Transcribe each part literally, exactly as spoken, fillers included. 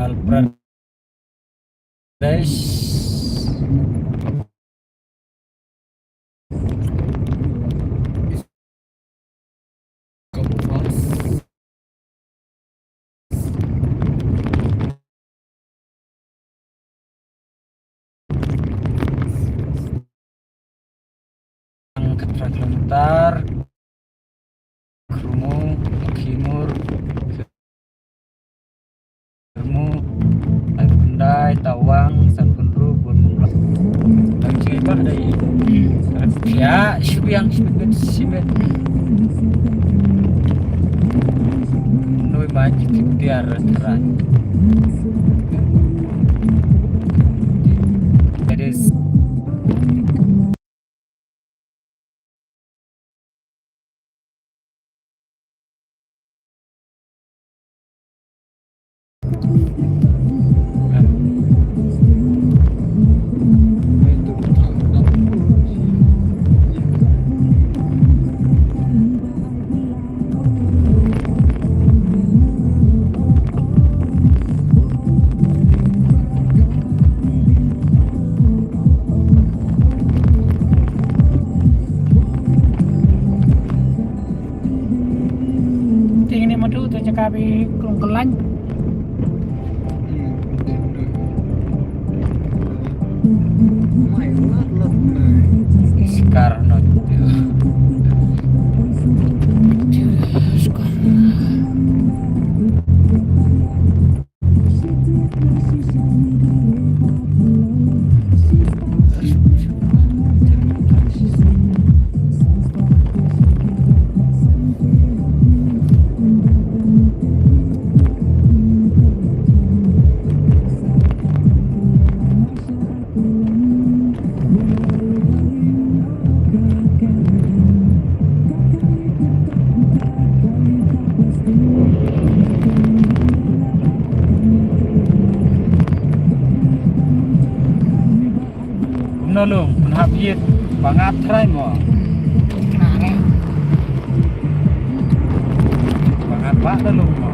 Pradesh. Khatphra kilometer. Khirmu, Khirmu, Khirmu, Khyndai, Tawang, Sanpynru, Bun Mawlai. Lang jingïaibah dei. Ya, shu biang, shu biang, shu biang. Noi ma jingtiar trai. It is. Te ngin ïa mad haduh uta u jaka ba i Klong Kyllain. Skar no. Skar. Kumno lum, pynhap ïit, ba ngat trai mo. Ba ngat ba da lum mo.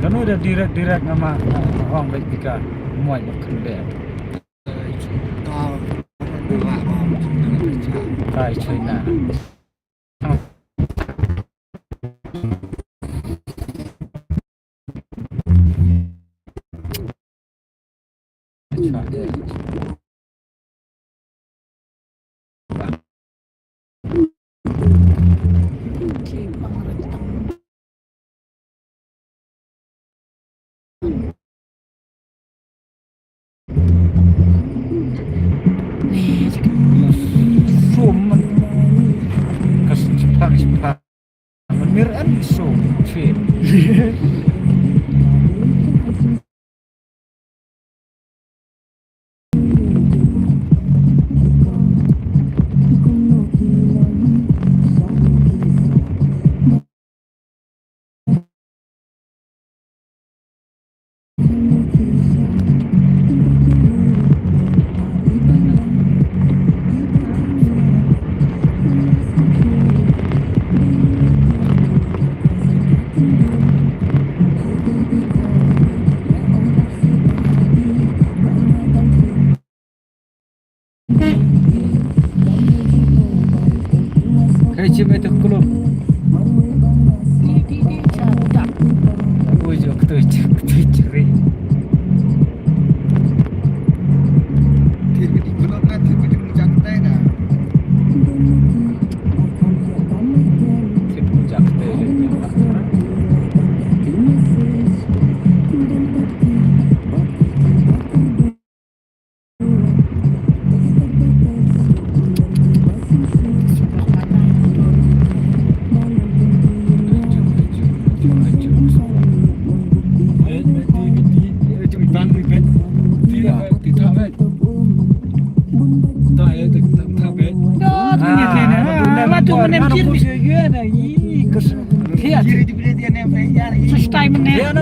Kano da direct direct nga ma, nga ong bad phi ka, mo ba khyndiat. Kai China. Sumen. Kas cepat, cepat. Mir an so. Fit. Tu mana kiri. First time ne.